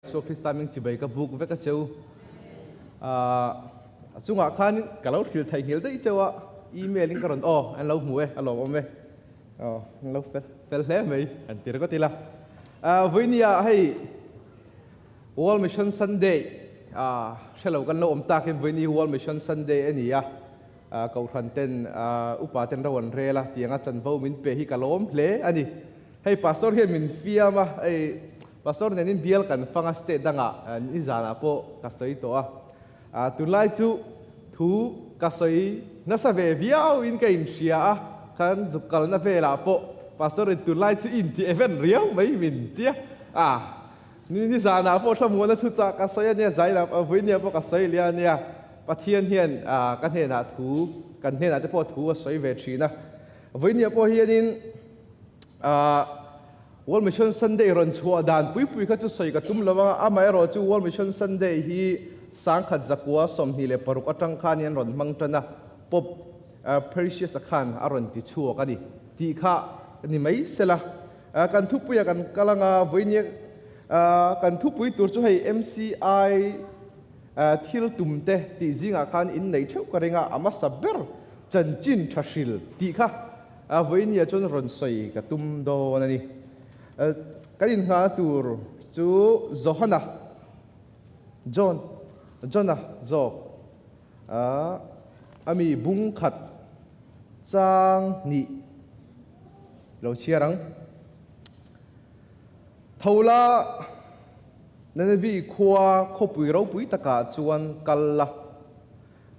Isua Krista ming chibai ka buk vek a cheu. A chungah khan ka lo thil theihnghilh daih cheu a, email in ka rawn aw an lo hmu e, a lawmawm e. Aw, an lo fel fel hle mai an ti ringawt ila. Vawinia hei World Mission Sunday hrelo kan lo awm takin vawiini World Mission Sunday a ni a, Kohhran ten upa ten ro an rel a, tianga chanvo min pe hi ka lawm hle a ni. Hei Pastor hian min fiam a, hei Pastor nenin bial kan fang a state dangah nizanah pawh ka sawi tawh a, tunlai chu thu ka sawi nasa ve viau in ka inhria a, khan zuk kalna velah pawh Pastor in tunlai chu inti event riau mai min tia a, nizanah pawh thlamuana thu chah ka sawi a nia, zailam vawinia pawh ka sawi leh a nia, Pathian hian ka hnenah thu kan hnenah te pawh thu a sawi ve thin a, vawinia pawh hianin World Mission Sunday rawn chhuah dan pui pui kha chu sawi ka tum lo a, amaherawh chu World Mission Sunday hi 1126 atang khan hian rawn hmang tan a, Pope Precious a khan a rawn ti chhuak a ni tih kha ni mai sela. Kan thupuia kan kal anga vawinia kan thupui tur chu hei MCI thil tum te tih zingah khan innei theuh ka ring a, a hmasa ber chanchin tha hril tih kha A vawinia chuan rawn sawi ka tum dawn a ni. Kan inngahna tur chu Johana, John, Johna zawk a mi bung khat chang hnih lo chhiar ang. Thola Nenevi khua khawpui ropui takah chuan kal la.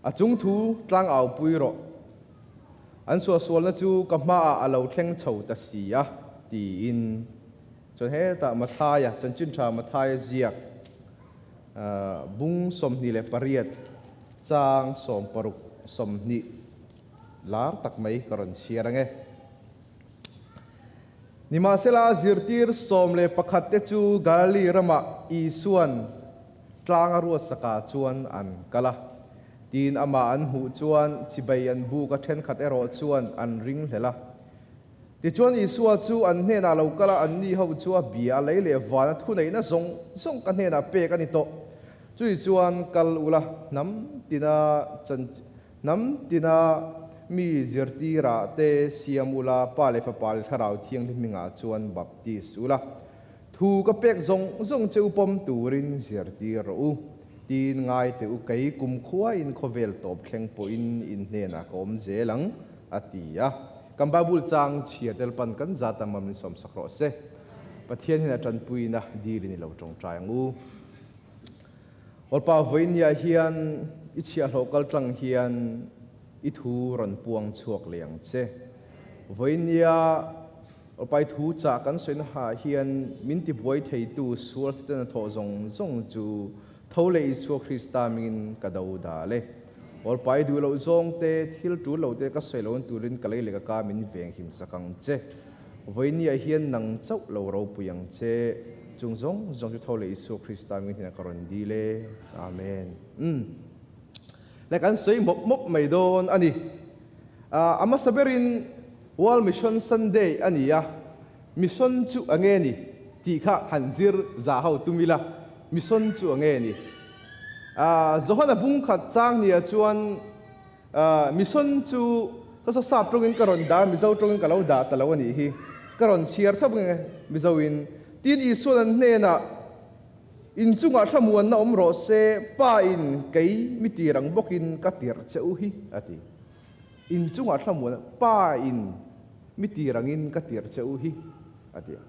A chung thu tlang au pui rawh. An suahsualna chu ka hmaah a lo thleng chho ta si a, tiin. Chuan hetah Mathaia, Chanchin Tha Mathaia ziak bung 28 chang 60 20 lar tak mai ka rawn chhiar ang e. Nimahsela zirtir 11 te chu Galilee ramah Isuan Tlang a ruat sakah chuan an kal a. Tin amah an hmuh chuan chibai an buk a thenkhat erawh chuan an ring hlel a. Tichuan Isua chu an hnenah lo kal a, anni ho chu a bia a lei leh van a thuneihna zawng zawng ka hnenah pek a ni tawh. Chui chuan kal ula hnam tina chan hnam tina mi zirtirah te siam ula Pa leh Fapa leh Thlarau Thianghlim hmingah chuan baptis ula. Thu ka pek zawng zawng che u pawm turin zirtir rawh u. Tiin ngai teh u kei kumkhuain khawvel tawp thleng pawhin in hnenah ka awm zel ang, a ti a. Kan Bible chang chhiar tel pan kan zat ang mam in sawmsak rawh se. Pathian hian a tanpuina dilin i lo tawngtai ang u. Awlpa vawinia hian i chhiahhlawh kal tlang hian i thu rawn puang chhuak leh ang che. Vawinia Awpai thu chah kan sawina hah hian min tibuai theitu sual Setana thawh zawng zawng chu tho leh Isua Krista mingin ka do dal e. Awlpai duh loh zawng te, thil tul lo te ka sawi loin turin ka lei leh ka ka min veng him sak ang che. Vawinia hian nang chauh lo ropui ang che. Chung zawng zawng chu tho leh Isua Krista mingin hian ka rawn dil e. Amen. Umm. Le kan sawi mawp mawp mai dawn a ni. A hmasa berin World Mission Sunday a ni a, mission chu a nge ni tih kha han zir za ho tum ila, mission chu a nge ni? Johana bung khat chang nia chuan mission chu saw sap tawngin ka rawn dah, Mizo tawngin ka lo dah ta lo a nih hi, ka rawn chhiar thap nge Mizoin. Tin Isuan an hnenah, In chungah thlamuanna awm rawh se, Pa in kei mi tir ang bawkin ka tirh che u hi, a ti. In chungah thlamuan Pa in mi tir angin ka tirh che u hi, a ti a.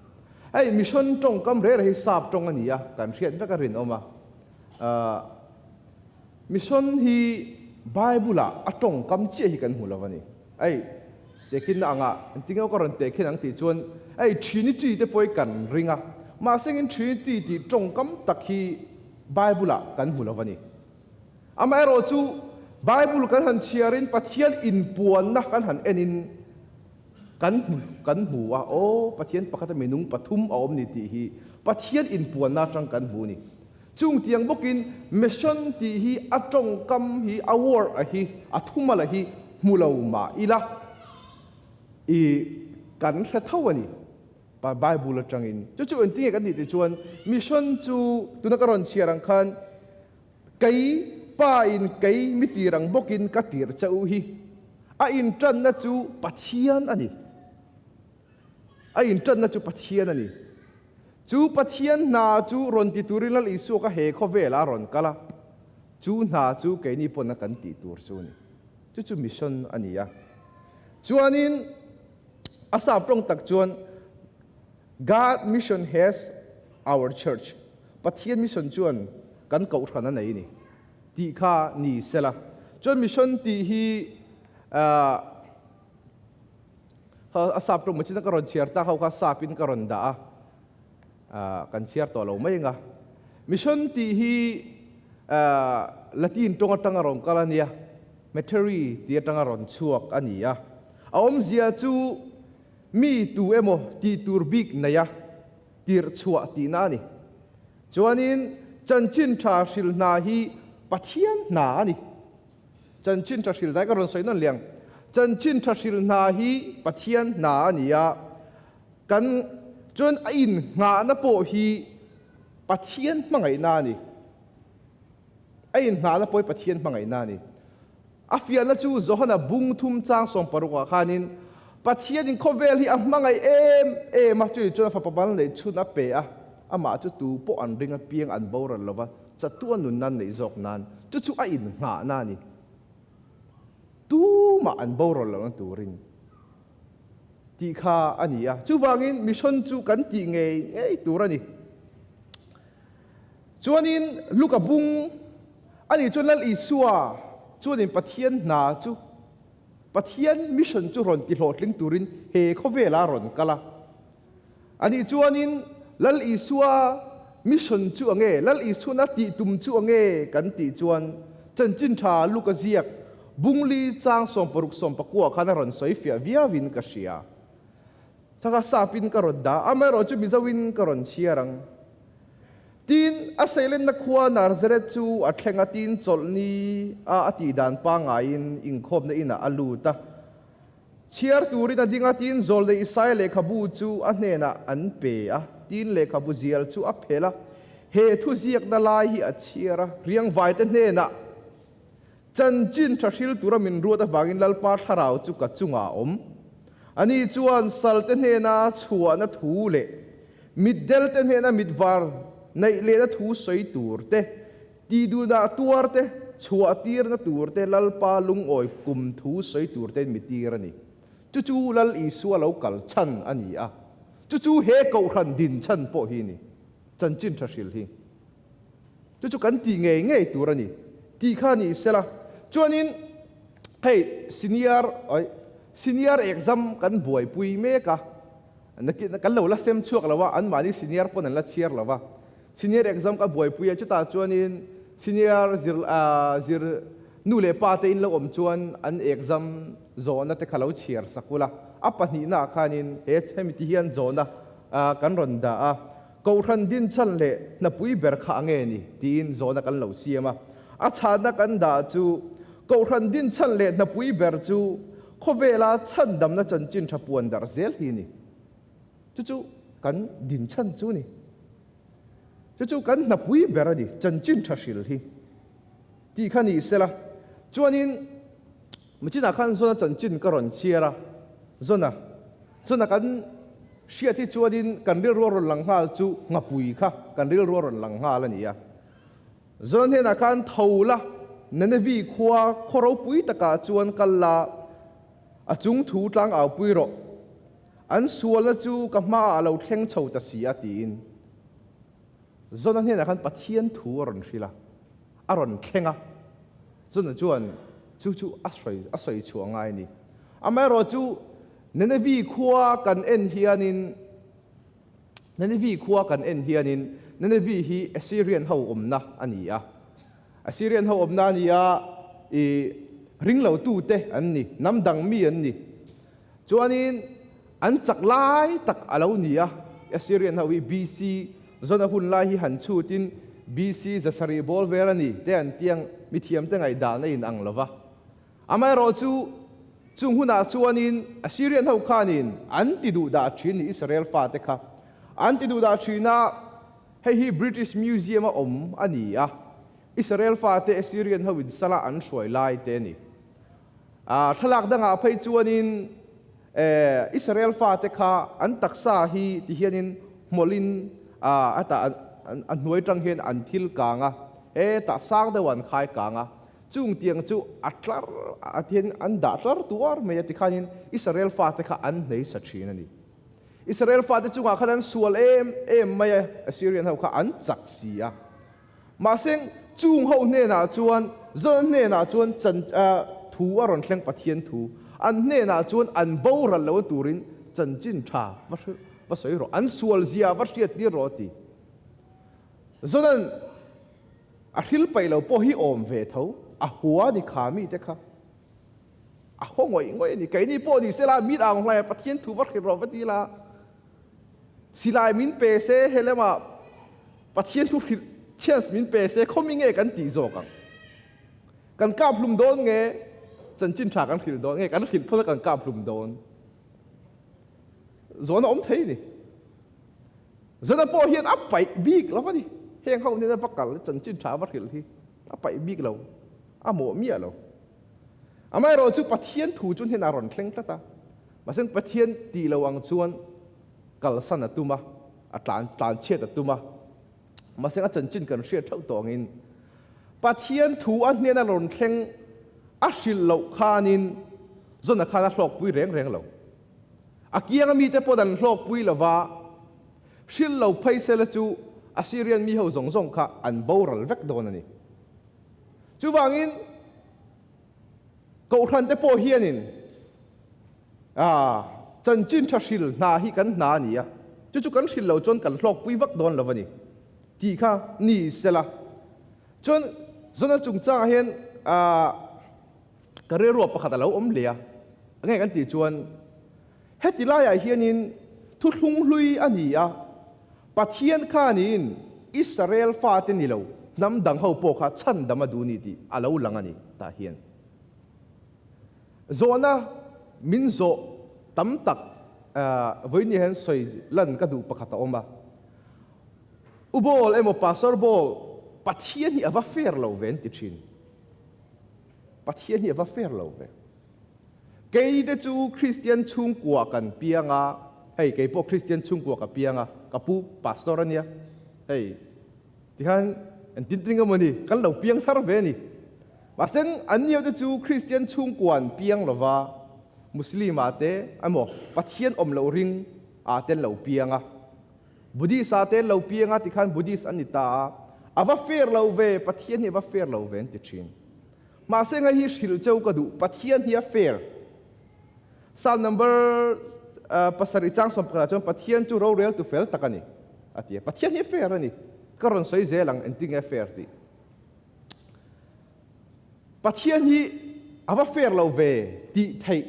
Hei mission tawngkam reh reh hi sap tawng a ni a, kan hriat vek a rinawm a. Mission hi Bible ah a tawngkam chiah hi kan hmu lo a ni. Hei tehkhinna angah engtin nge ka rawn tehkhin ang tih chuan hei Trinity te pawh hi kan ring a, mahse engin Trinity tih tawngkam tak hi Bible ah kan hmu lo a ni. Amaherawh chu Bible kan han chhiarin Pathian inpuanna kan han enin kan hmu kan hmu a, aw Pathian pakhata minung pathum a awm ni tih hi Pathian inpuanna atang kan hmu ni. Chung tiang bawkin mission tih hi a tawngkam hi a word a hi a thumala hi hmu lo mah ila i kan hre tho a ni. Bible atangin. Chu chu engtinge kan tih tih chuan mission chu tuna ka rawn chhiar ang khan kei Pa in kei mi tir ang bawkin ka tir che u hi. A intanna chu Pathian a ni. A intanna chu Pathian a ni. Chu Pathian hna chu rawn ti turin Lal Isua ka he khawvelah a rawn kal a, chu hna chu keini pawn a kan tih tur chu a ni. Chu chu mission a ni a. Chuanin a sap tawng tak chuan God mission has our church, Pathian mission chuan kan kohhran a nei a ni tih kha ni sela. Chuan mission tih hi a sap tawng machina ka rawn chhiar tak ho kha sapin ka rawn dah a, kan chhiar tawh lo mai anga. Mission tih hi Latin tawng atanga rawn kal a nia, meteri tih atanga rawn chhuak a ni a. A awmzia chu mi tu emaw tih tur bik nei a, tirh chhuah tihna a ni. Chuanin chanchin tha hril hna hi Pathian hna a ni. Chanchin tha hril dai ka rawn sawi nawn liang. Chanchin tha hril hna hi Pathian hna a ni a, kan chuan a innghahna pawh hi Pathian hmangaihna a ni. A innghahna pawh hi Pathian hmangaihna a ni. A fiahna chu Johana bung thum chang 60 ah khanin Pathianin khawvel hi a hmangaih em em a, chumi chuan a fapa mal neih chhun a pe a, amah chu tu pawh an ring apiang an boral lova, chatuah nun nan neih zawk nan chu chu a innghahna a ni. Tumah an boral lohna turin tih kha a ni a. Chuvangin mission chu kan tih ngei ngei tur a ni. Chuanin Luka bung a nih chuan Lal Isua chuanin Pathian hna chu, Pathian mission chu rawn ti hlawhtling turin he khawvelah a rawn kal a. A nih chuanin Lal Isua mission chu ange, Lal Isuana tih tum chu ange kan tih chuan chanchin tha Luka ziak bungli chang 60 19 khan a rawn sawi fiah viauin ka hria. Sangha sapin ka rawn dah, amaherawh chu Mizoin ka rawn chhiar ang. Tin, a seilenna khua Nazareth chu a thleng a, tin chawlhni a a tih dan pangaiin inkhawmna inah a lut a. Chhiar turin a ding a, tin Zawlnei Isaia lehkhabu chu a hnenah an pe a, tin lehkhabu zial chu a phelh a, he thuziakna lai hi a chhiar a, riangvaite hnenah Chanchin tha hril tura min ruat avangin Lalpa thlarau chu ka chungah a awm. Ani chuan salte hnena chhuahna thu leh mitdelte hnena mitvar neih lehna thu sawi tur te, tihdunah tuar te, chhuah tirna tur te, Lalpa lungawi kum thu sawi tur tein mi tir a ni. Chu chu Lal Isua lo kal chhan a ni a, chu chu he kohhran din chhan pawh hi a ni, chanchin tha hril hi. Chu chu kan tih ngei ngei tur a ni tih kha ni sela. Chuanin hei senior oi senior exam kan buaipui mek a, nakin kan lo la sem chhuak lo a, anmahni senior pawn an la chhiar lo va. Senior exam ka buaipui a, chutah chuanin senior zir zir nu leh pa te in lo awm chuan an exam zawhna te kha lo chhiar sak ula. A pahnihna ah khanin he hemi ti hian zawhna kan rawn dah a. Kohhran dinchan leh hnapui ber kha a nge ni? tiin zawhna kan lo siam a. A chhanna kan dah chu, Kohhran dinchan leh hnapui ber chu khawvela chhandamna chanchin tha puan darh zel hi a ni. Chu chu kan dinchan chu a ni. Chu chu kan hnapui ber a ni, chanchin tha hril hi tih kha ni sela. Chuanin Machinah khan Zona chanchin ka rawn chhiar a, Zona, Zona kan hriat hi chuanin kan rilru a rawn lang nghal chu nghapui kha kan rilru a rawn lang nghal a ni a. Zona hnenah khan tho la, Nenevi khua khaw ropui takah chuan kal la, a chung thu tlang aupui rawh. An sualna chu ka hmaah a lo thleng chho ta si a tiin. Zona hnenah khan Pathian thu a rawn hrilh a, a rawn thleng a. Zona chuan chu chu a sawi a sawi chhuah ngai a ni. Amaherawh chu Nenevi khua kan en hianin Nenevi khua kan en hianin Nenevi hi Assyrian ho awmna a ni a. Assyrian ho awmna a ni a, i ringlotute an ni, hnam dang mi an ni. Chuanin an chak lai tak a lo ni a, Assyrian ho hi BC zawna hun lai hi han chhutin BC 700 bawl vel a ni te an tiang mithiamte ngaihdan a inang lo va. Amaherawhchu. Chung hunah chuanin Assyrian ho khanin an ti duh dah thin ni Israel fate kha an ti duh dah thin a, hei hi British Museum a awm a ni a, Israel fate Assyrian ho in sala an hruai lai te a ni. A thlalak dangah phei chuanin Israel fate kha an taksa hi ti hianin hmawlhin a tah a hnuai tang hian an thil kang a, hetah sang deuh an khai kang a, chung tiang chu a tlar a tihian an dah tlar tuar mai a tikhanin Israel fate kha an hnei sa thin a ni. Israel fate chungah khan an sual em em mai a, Assyrian ho kha an chak si a. Mahse, chung ho hnenah chuan, Zona hnenah chuan chan thu a rawn thleng Pathian thu. An hnenah chuan an boral lo turin chanchin tha va va sawi rawh, an sual zia va hriat tir rawh a ti. Zona'n a hril paih lo pawh hi awm ve tho, a hua ni kha mite kha. A haw ngawih ngawih a ni. Keini pawh ni sela mit ang hlai a Pathian thu va hrilh rawh va ti la. Silai min pe se he lamah Pathian thu hrilh chance min pe se khawmi nge kan tih zawk ang? Kan kap hlum dawn nge chanchin tha kan hrilh dawn nge kan hrilh phawt a kan kap hlum dawn? Zawhna awm thei ni. Zana pawh hian a paih bik lo a ni. Heng ho nena va kal chanchin tha va hrilh hi a paih bik lo, a mawh miah lo. Amaherawhchu Pathian thu chu hnenah rawn thleng tlat a. Mahse Pathian tih lo ang chuan kalsan a tum a, a tlan tlan chhiat a tum a. Mahse a chanchin kan hriat theuh tawh angin Pathian thu a hnena rawn thleng a hrilh loh khanin Zona khan a hlawkpui reng reng lo. A kianga mite pawh an hlawkpui lova, hrilh lo phei sela chu Assyrian mi ho zawng zawng kha an boral vek dawn a ni. Chuvangin Kohhran te pawh hianin chanchin tha hril hna hi kan hna a ni a, chu chu kan hril lo chuan kan hlawkpui vak dawn lo a ni tih kha ni sela. Chuan Zona chungchangah hian ka rilruah pakhat a lo awm hle a, enge kan tih chuan heti laiah hianin thuthlung hlui a ni a, Pathian khanin Israel fate ni lo hnam dang ho pawh kha chhandam a duh ni tih a lo lang a ni tah hian. Zawhna min zawh tam tak vawiin hian sawi lan ka duh pakhat a awm a. U Bawl emaw Pastor Bawl, Pathian hi a va fair lo ve an ti thin. Pathian hi a va fair lo ve. Kei te chu Kristian chhungkua kan piang a, hei kei pawh Kristian chhungkua ka piang a, ka pu pastor a nia, hei tikhan an tin ting emaw ni, kan lo piang thar ve a ni. Mahse an nio te chu Kristian chhungkua an piang lo va, Muslim ah te emaw Pathian awm loh ring ah te an lo piang a, Buddhist ah te an lo piang a tikhan Buddhist an ni ta a, a va fair lo ve, Pathian hi a va fair lo ve an ti thin. Mahse ngai hi hrilh cheu ka duh, Pathian hi a fair. Psalm number pasarih chang 11 ah chuan Pathian chu rorel tu fel tak a ni a ti a. Pathian hi a fair a ni. Ka rawn sawi zel ang engtin nge a fair tih. Pathian hi a va fair lo ve tih theih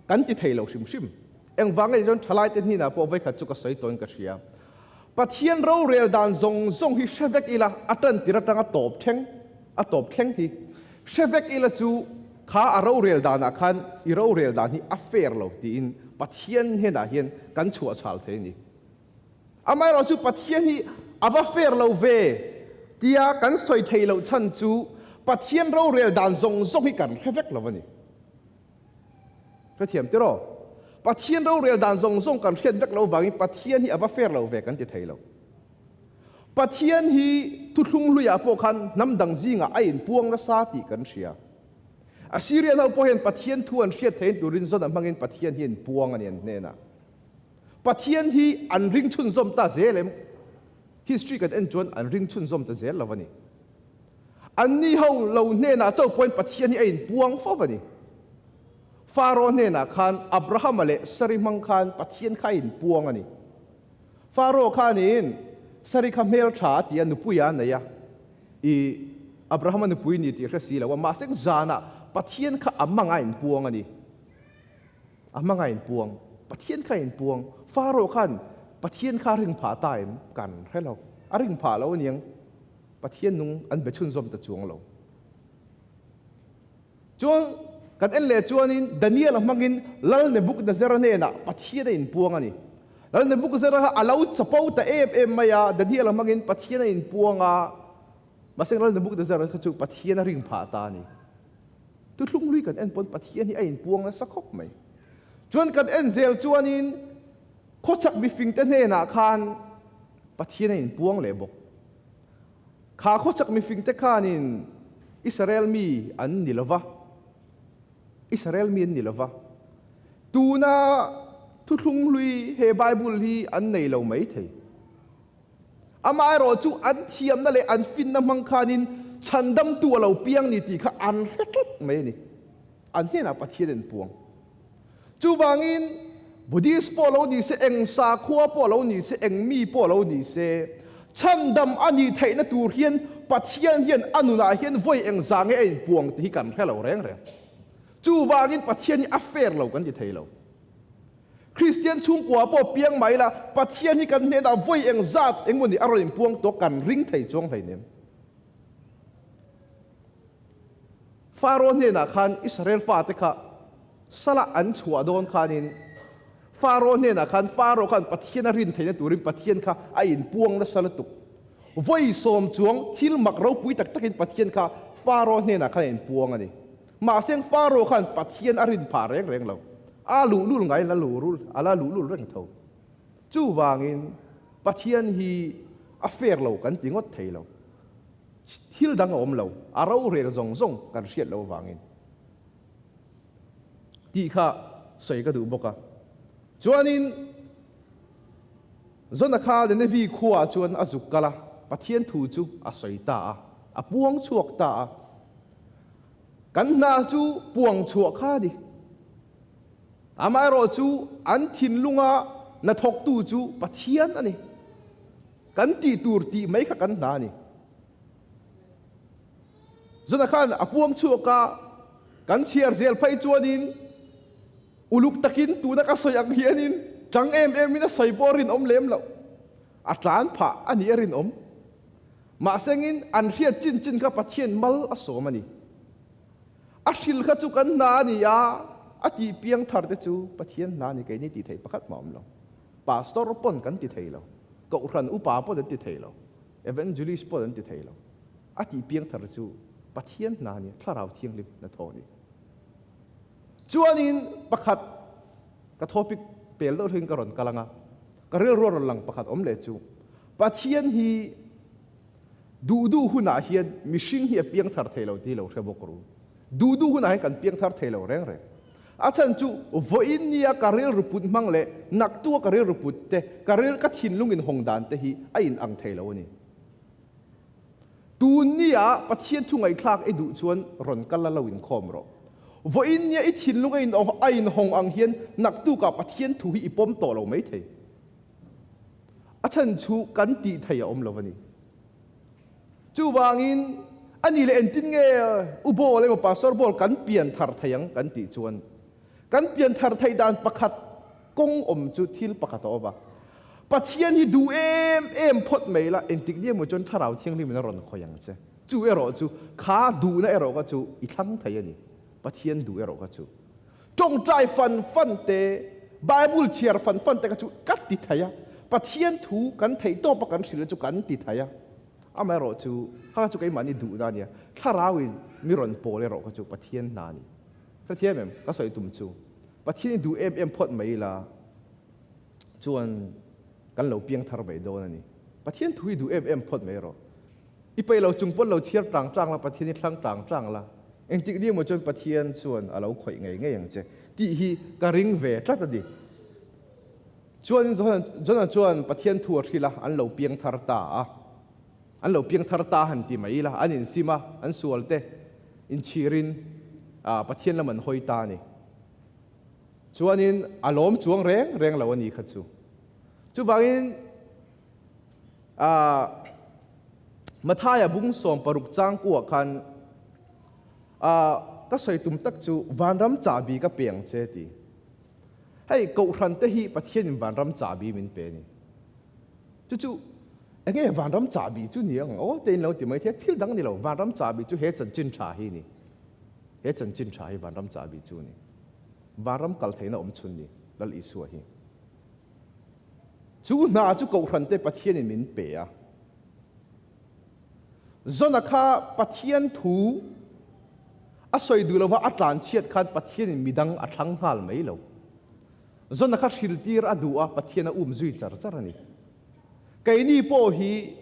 kan ti thei lo hrim hrim. Engvang nge chuan thalaite hnenah pawh vawikhat chu ka sawi tawhin ka hria. Pathian rorel dan zawng zawng hi hre vek ila a tan tir atanga tawp thleng a tawp thleng hi hre vek ila chu kha a rorel danah khan i rorel dan hi a fair lo tiin Pathian hnenah hian kan chhuah chhal thei a ni. Amaherawhchu chu Pathian hi a va fair lo ve tia kan sawi thei loh chhan chu Pathian rorel dan zawng zawng hi kan hre vek lo a ni. Hrethiam tiraw? Pathian rorel dan zawng zawng kan hriat vek lo vangin Pathian hi a va fair lo ve kan ti thei lo. Pathian hi thuthlung hluiah pawh khan hnam dang zingah a inpuang nasa tih kan hria. Assyrian ho pawh hian Pathian thu an hriat theihin turin zawn a hmangin Pathian hi a inpuang a ni an hnenah. Pathian hi an ring chhunzawm ta zel em? History kan en chuan an ring chhunzawm ta zel lo a ni. Anni ho lo hnenah chauh pawhin Pathian hi a inpuang fo a ni. Faro hnenah khan Abrahama leh Sari hmang khan Pathian kha a inpuang a ni. Faro khanin Sari kha hmeltha a ti a, nupui a nei a, i Abrahama nupui ni tih hre si lo a, mahse zanah Pathian kha a hmang a inpuang a ni. A hmang a inpuang. Pathian kha a inpuang. Faro khan Pathian kha a ring phah ta em? Kan hre lo. A ring phah lo aniang. Pathian nung an be chhunzawm ta chuang lo. Chuan kan en leh chuanin Daniel-a hmangin Lal Nebukadnezara hnenah Pathian a inpuang a ni. Lal Nebukadnezara kha a lo chapo ta em em mai a, Daniel-a hmangin Pathian a inpuang a, mahse Lal Nebukadnezara kha chu Pathian a ring phah ta a ni. Thuthlung hlui kan en pawn Pathian hi a inpuang nasa khawp mai. Chuan kan en zel chuanin khawchhak mifingte hnenah khan Pathian a inpuang leh bawk. Kha khawchhak mifingte khanin Israel mi an ni lova, Israel mi an ni lova, tuna thuthlung hlui he Bible hi an nei lo mai thei. Amaherawh chu an thiamna leh an finna hmang khanin chhandamtu a lo piang ni tih kha an hre tlat mai a ni. An hnenah Pathian an puang. Chuvangin Buddhist pawh lo ni se, eng sakhua pawh lo ni se, eng mi pawh lo ni se, chhandam a nih theihna tur hian Pathian hian a nunah hian vawi eng zah nge a inpuang tih hi kan hre lo reng reng. Chuvangin Pathian hi a fair lo kan ti thei lo. Kristian chhungkua pawh piang mai la, Pathian hi kan hnenah vawi eng zat engemaw ni a rawn inpuang tawh kan ring thei chuang hleinem. Faro hnenah khan Israel fate kha salah an chhuah dawn khanin Faro hnenah khan Faro khan Pathian a rin theihna turin Pathian kha a inpuang nasa lutuk. Vawi sawm chuang thil mak ropui tak takin Pathian kha Faro hnenah khan a inpuang a ni. Mahse Faro khan Pathian a rin phah reng reng lo. A luhlul ngaiin a luhlul a la luhlul reng tho. Chuvangin Pathian hi a fair lo kan ti ngawt thei lo. Thil dang a awm lo, a rorel zawng zawng kan hriat loh avangin tih kha sawi ka duh bawk a. Chuanin Jona kha Ninevi khuaah chuan a zuk kal a, Pathian thu chu a sawi ta a, a puang chhuak ta a. Kan hna chu puang chhuah kha a ni. Amaherawhchu an thinlunga hnathawktu chu Pathian a ni. Kan tih tur tih mai kha kan hna a ni. Zuna khan a puang chhuak a, kan chhiar zel phei chuanin uluk takin tuna ka sawi ang hianin chang em emin a sawi pawh a rinawm lem loh. A tlan phah a nih a rinawm. Mahsengin an hriat chin chin kha Pathian mal a sawm a ni. A hril kha chu kan hna a ni a, a tih piang thar te chu Pathian hna a ni keini tih theih pakhat mah a awm lo. Pastor pawn kan ti thei lo, Kohhran upa pawn an ti thei lo, Evangelist pawn an ti thei lo. A tih piang thar chu Pathian hna a ni, Thlarau Thianghlim hnathawh a ni. Chuanin pakhat ka topic pel deuh hlengin ka rawn kal ang a, ka rilru a rawn lang pakhat awm leh chu, Pathian hi duh duh hunah hian mihring hi a piang thar thei lo tih lo hre bawk ru. Duh duh hunah hian kan piang thar thei lo reng reng. A chhan chu vawiin nia ka rilru put hmang leh naktua ka rilru put te, ka ril ka thinlung inhawng dan te hi a inang thei lo a ni. Tun nia Pathian thu ngaihthlak i duh chuan rawn kal la lo inkhawm rawh. Vawiin nia i thinlung a inhawng ang hian naktukah Pathian thu hi i pawm tawh lo mai thei. A chhan chu kan tih thei a awm lo a ni. Chuvangin, a nih leh engtin nge U Ball emaw Pastor Ball kan pian thar thei ang kan tih chuan, kan pian thar theih dan pakhat kawng awm chu thil pakhat a awm a. Pathian hi duh em em phawt mai la, engtik ni emaw chuan Thlarau Thianghlimin a rawn khawih ang che. Chu erawh chu kha duhna erawh kha chu i thlang thei a ni. Pathian duh erawh kha chu. Tawngtai fan fan te, Bible chhiar fan fan te kha chu ka ti thei a, Pathian thu kan theih tawpa kan hrilh chu kan ti thei a. Amaherawh chu kha kha chu keimahni duhna a nia, thlarauin mi rawn pawl erawh kha chu Pathian hna a ni. Hrethiam em? Ka sawi tum chu Pathian i duh em em phawt mai ila chuan kan lo piang thar mai dawn a ni. Pathian thu i duh em em phawt mai rawh. I peih lo chung pawn lo chhiar tang tang la, Pathian i thlang tang tang la, engtik ni emaw chuan Pathian chuan a lo khawih ngei ngei ang che tih hi ka ring ve tlat a ni. Chuanin John-a chuan Pathian thu a hrilh a, an lo piang thar ta a. An lo piang thar ta han ti mai ila, an insim a, an sual te inchhirin Pathian lam an hawi ta a ni. Chuanin a lawm chuang reng reng lo a ni kha chu. Chuvangin Mathaia bung 16 changkuah khan ka sawi tum tak chu vanram chahbi ka pe ang che ti. Hei kohhran te hi Pathianin vanram chahbi min pe a ni. Chu chu enge vanram chahbi chu ni ang aw te in lo ti mai thei a, thil dang ni lo, vanram chahbi chu he chanchin tha hi ni. He chanchin tha hi vanram chahbi chu a ni. Vanram kal theihna awm chhun ni Lal Isua hi. Chu hna chu Kohhrante Pathianin min pe a. Zona kha Pathian thu a sawi duh lova a tlan chhiat khan Pathianin midang a thlang nghal mai lo. Zona kha hriltir a duh a, Pathian a um zui char char a ni. Keini pawh hi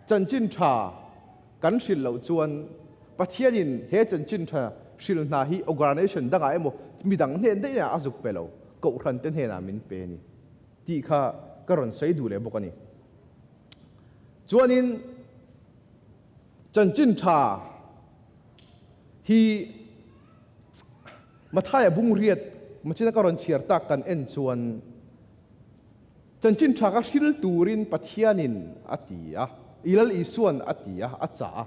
chanchin tha kan hrilh loh chuan Pathianin he chanchin tha hrilh hna hi organisation dangah emaw midang hnen daih ah a zuk pe lo, Kohhran te hnenah min pe a ni tih kha ka rawn sawi duh leh bawk a ni. Chuanin chanchin tha hi Mathaia bungriat machina ka rawn chhiar tak kan en chuan Chanchin tha ka hril turin Pathianin a ti a, i Lal Isuan a ti a, a chah a.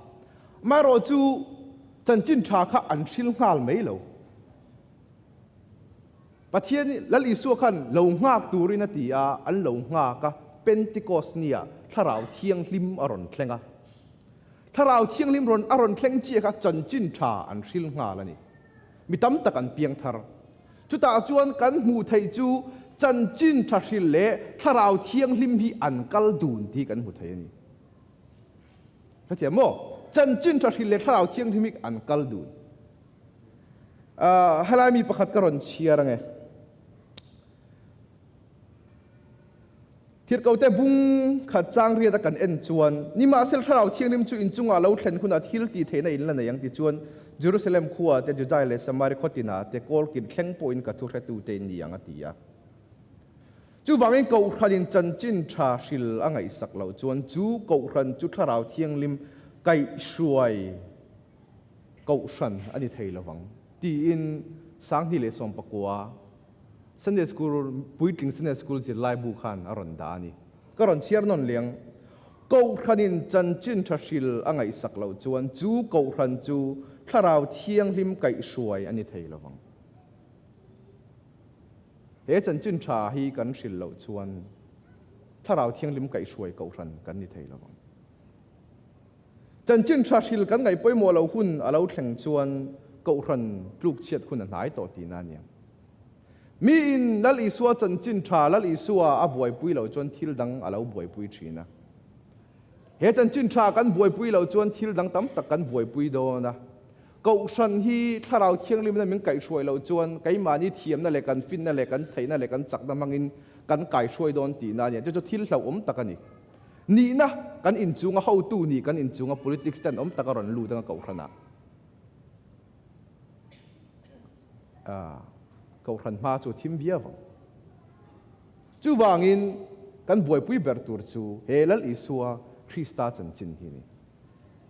Amaherawhchu chanchin tha kha an hril nghal mai lo. Pathian Lal Isua khan lo nghak turin a ti a, an lo nghak a, Pentecost nia Thlarau Thianghlim a rawn thleng a. Thlarau Thianghlim rawn a rawn thleng chiah kha chanchin tha an hril nghal a ni. Mi tam tak an piang thar. Chutah chuan kan hmuh theih chu chanchin tha hril leh Thlarau Thianghlim hi an kal dun tih kan hmu thei a ni. Hrethiam maw? Chanchin tha hril leh Thlarau Thianghlim hi an kal dun. Helai mi pakhat ka rawn chhiar ange. Thirhkote bung khat chang riat a kan en chuan, Nimahsela Thlarau Thianghlim chu inchungah lo thlen hunah thil tih theihna in la nei ang ti chuan Jerusalem khua te, Judai leh Samari khaw tinah te kawlkin thleng pawhin ka thu hretute in ni ang a ti a. Chuvangin Kohhranin chanchin tha hril a ngaihsak loh chuan chu Kohhran chu Thlarau Thianghlim kaihhruai Kohhran a ni thei lovang tiin 2019 Sunday School, puitling Sunday School zirlai bu khan a rawn dah a ni. Ka rawn chhiar nawn liang. Kohhranin chanchin tha hril a ngaihsak loh chuan chu Kohhran chu Thlarau Thianghlim kaihhruai a ni thei lovang. He chanchin tha hi kan hril loh chuan Thlarau Thianghlim kaihhruai Kohhran kan ni thei lovang. Chanchin tha hril kan ngaih pawimawh loh hun a lo thleng chuan Kohhran tlukchhiat hun a hnai tawh tihna a nia. Miin Lal Isua chanchin tha Lal Isua a buaipui loh chuan thil dang a lo buaipui thin a. He chanchin tha kan buaipui loh chuan thil dang tam tak kan buaipui dawn a. Kohhran hi Thlarau Thianghlimna min kaihhruai loh chuan keimahni thiamna leh kan finna leh kan theihna leh kan chakna hmangin kan kaihhruai dawn tihna a nia. Chu chu thil hlauhawm tak a ni. Nihna kan inchunga hotu nih kan inchunga politics ten awm tak a rawn lut anga Kohhranah. Kohhran hma chu a thim viau ang. Chuvangin kan buaipui ber tur chu he Lal Isua Krista chanchin hi a ni.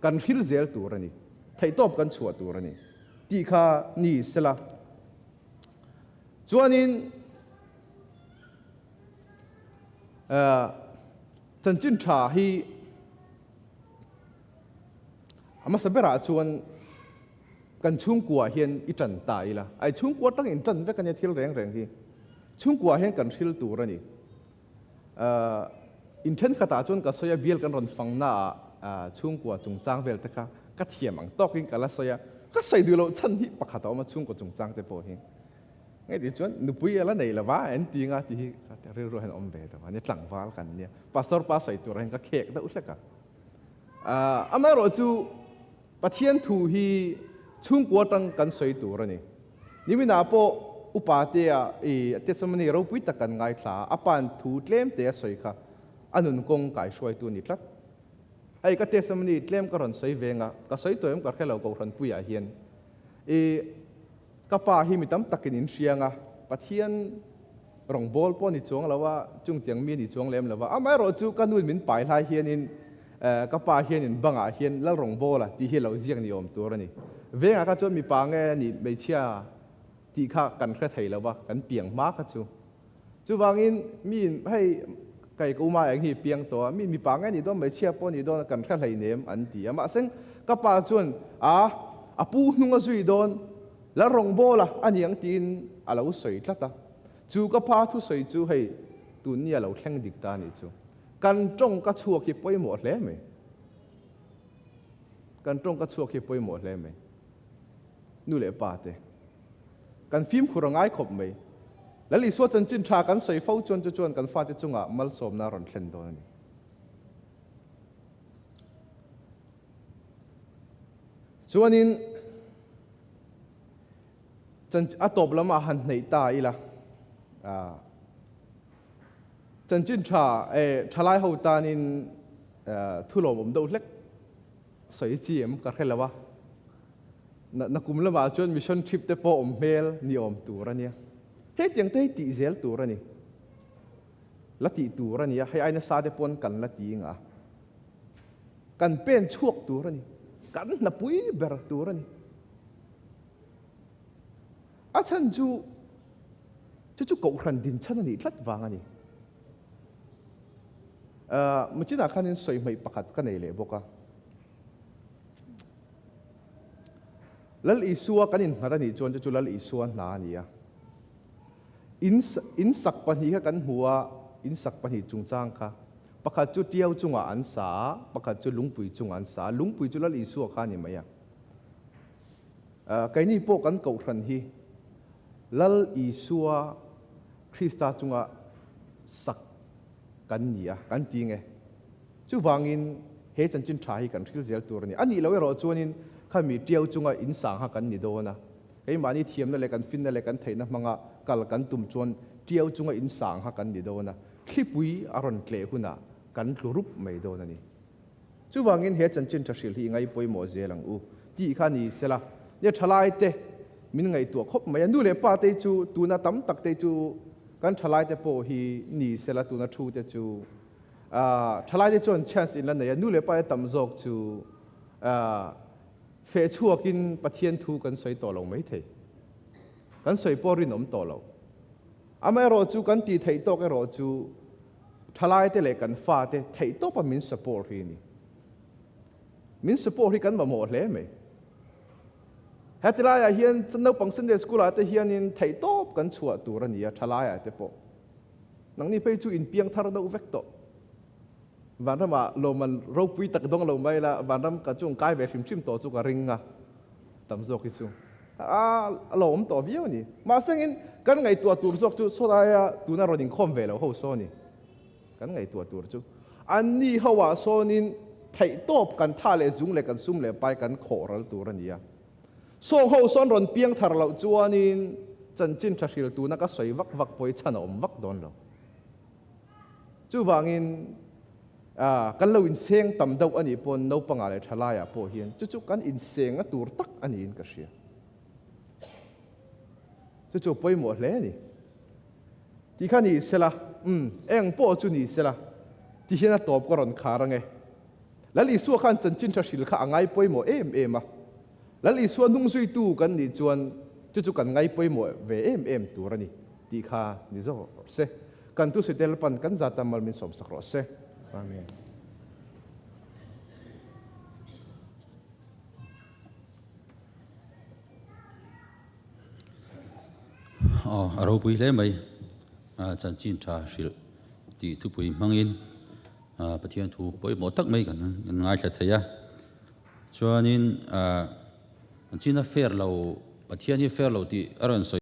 Kan hril zel tur a ni. Theihtawp kan chhuah tur a ni tih kha ni sela. Chuanin chanchin tha hi a hmasa berah chuan Kan chhungkua hian i tan ta ila, ai chhungkua tang in tan vek a nia thil reng reng hi. Chhungkua hian kan hril tur a ni. In thenkhatah chuan ka sawi a, bial kan rawn fang naah chhungkua chungchang vel te kha ka thiam ang tawkin ka la sawi a, ka sawi duh loh chhan hi pakhat a awm a chhungkua chungchang te pawh hi. Nge tih chuan nupui a la nei lo va en ti nga tih hi ka rilru hian a awm ve lo a nia, tlangval kan nia. Pastor pa sawi tur hian ka khek deuh hlek a. Amaherawhchu Pathian thu hi chhungkua atang kan sawi tur a ni. Niminah pawh upa te ah i testimony ropui tak kan ngaithla a, a pa'n thu tlem te a sawi kha a nun kawng kaihruaitu a ni tlat. Hei ka testimony tlem ka rawn sawi veng a, ka sawi tawh em ka hre lo Kohhranpuiah hian i ka pa hi mi tam takin in hriang a, Pathian Rawngbawl pawh a ni chuang lo a, chungtiang mi a ni chuang lem lo a. Amaherawhchu ka nuin min pai hlai hianin ka pa hianin bangah hian Lal Rawngbawla tih hi a lo ziak ni awm tur a ni. Vengah kha chuan mipa nge a nih hmeichhia tih kha kan hre thei lo va, kan piang hma kha chu. Chuvangin miin hei kei ka uma eng hi piang tawh a, mi mipa nge a nih dawn hmeichhia pawh a nih dawn kan hre hleinem an ti a. Mahse ka pa chuan a a pu hnung a zui dawn Lal Rawngbawla a ni ang tiin a lo sawi tlat a. Chu ka pa thusawi chu hei tun nia lo thleng dik ta anih chu. Kan tawng ka chhuak hi pawimawh hle mai. Kan tawng ka chhuak hi pawimawh hle mai. Nu leh pa te kan fimkhur a ngai khawp mai. Lal Isua chanchin tha kan sawi fo chuan chu chuan kan fate chungah malsawmna a rawn thlen dawn a ni. Chuanin a tawp lamah han hneih ta ila, chanchin tha thalai ho tanin thulawmawm deuh hlek sawi chi em ka hre lo a. Na kum lamah chuan mission trip te pawh awm hmel ni awm tur a nia. Hetiang te hi tih zel tur a ni. La tih tur a nia, hei ai nasa te pawn kan la ti nga. Kan pen chhuak tur a ni. Kan hnapui ber tur a ni. A chhan chu chu chu kohhran din chhan a nih tlat vang a ni. Muchinah khanin sawi hmaih pakhat ka nei leh bawk a. Lal Isua kan innghat a nih chuan chu chu Lal Isua hna a ni a. In, in sak pahnih kha kan hmu a, in sak pahnih chungchang kha. Pakhat chu tiau chungah an sa a, pakhat chu lungpui chungah an sa a. Lungpui chu Lal Isua kha a ni mai a. Keini pawh kan kohhran hi Lal Isua Krista chunga sak kan ni a, kan ti nge. Chuvangin he chanchin tha hi kan hril zel tur a ni. A nih loh erawh chuanin khami tiau chunga in sang kha kan ni dawn a. Keimahni thiamna leh kan finna leh kan theihna hmanga kal kan tum chuan tiau chunga in sang kha kan ni dawn a. Thlipui a rawn tleh hunah kan tlu rup mai dawn a ni. Chuvangin he chanchin tha hril hi i ngaipawimawh zel ang u tih kha ni sela. Nia thalaite min ngaihtuah khawp mai a, nu leh pa te chu tuna tam tak te chu kan thalaite pawh hi ni sela tuna thu te chu thalaite chuan chance in la nei a, nu leh pa te tam zawk chu feh chhuakin Pathian thu kan sawi tawh lo mai thei. Kan sawi pawh rinawm tawh lo. Amaherawh chu kan tih theih tawk erawh chu Thalaite leh kan fate theihtawpa min support hi a ni. Min support hi kan mamawh hle mai. Heti laiah hian naupang Sunday School ah te hianin theihtawp kan chhuah tur a ni a, thalaiah te pawh. Nangni phei chu inpiang thar deuh vek tawh. Vanramah lawmman ropui tak dawng lo mai la, vanram ka chung kai ve hrim hrim tawh chu ka ring a, tam zawk hi chu a lo awm tawh viau a ni. Mahse engin kan ngaihtuah tur zawk chu sawlaia tuna rawn inkhawm ve lo ho saw a ni. Kan ngaihtuah tur chu anni ho ah sawnin theihtawp kan tha leh zung leh kan sum leh pai kan khawh ral tur a ni a. Sawng ho sawn rawn piang thar loh chuanin chanchin tha hril tuna ka sawi vak vak pawh hi chhan a awm vak dawn lo. Chuvangin kan lo inseng tam deuh a nih pawn naupangah leh thalaiah pawh hian chu chu kan inseng a tur tak a niin ka hria. Chu chu pawimawh hle a ni. Ti kha ni sela, umm, eng pawh chu ni sela, ti hian a tawp ka rawn khar ange. Lal Isua khan chanchin tha hril kha a ngai pawimawh em em a. Lal Isua hnungzuitu kan nih chuan chu chu kan ngai pawimawh ve em em tur a ni. Tih kha ni zawk rawh se. Kan tu sitel pan kan zat a mal min sawmsak rawh se. Amen. Aw, a ropui hle mai. Chanchin tha hrilh tih thupui hmangin Pathian thu pawimawh tak mai kan ngaithla thei a. Chuanin, China fair lo, Pathian hi fair lo tih a rawn sawi.